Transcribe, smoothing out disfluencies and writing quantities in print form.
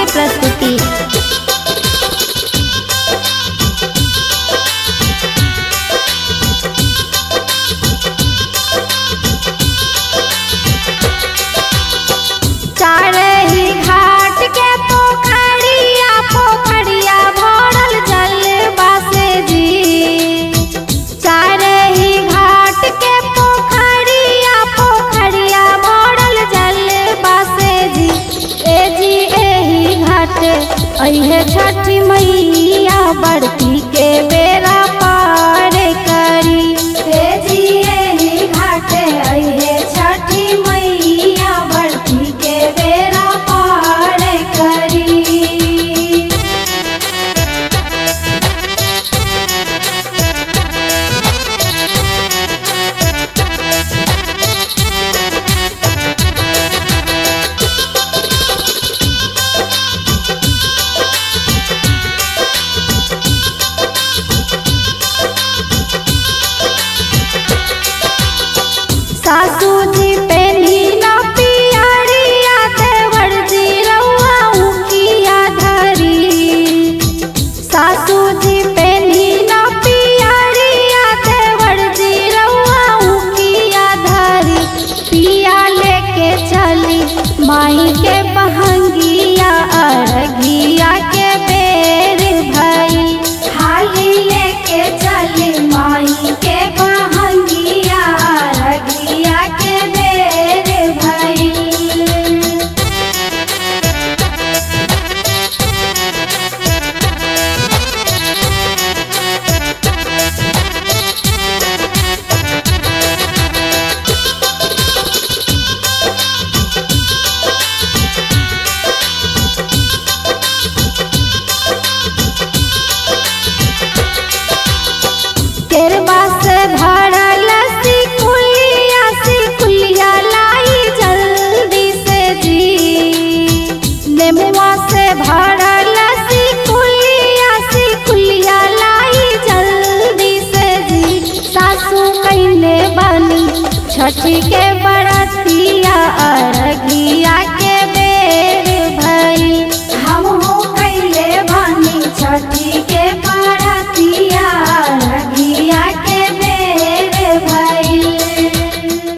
की प्रस्तुति। चारही घाट के पोखरिया पोखरिया भरल जल बासे जी। चारही घाट के पोखरिया पोखरिया भरल जल बासे जी। ए जी एही घाट अइहे छठी मैया बड़की के बेरा पार करी। ए जी एही घाट अइहे छठी मैया बड़की के बेरा पार करी। सासू जी पेन्ही ना पियरिया देवर जी रउआ उकिया धरी। सासू जी पेन्ही ना पियरिया देवर जी रउआ उकिया धरी। पिया लेके चली माई के बहंगिया अरघिया के बेर भई। हाली लेके चली माई के बहंगिया अरघिया के बेर भई। केरबा से भरल सिकुलिया सिकुलिया लाई जल्दी से जी। नेमुआ से भरल सिकुलिया सिकुलिया लाई जल्दी से जी। सासू कइले बानी छठी के बरतिया।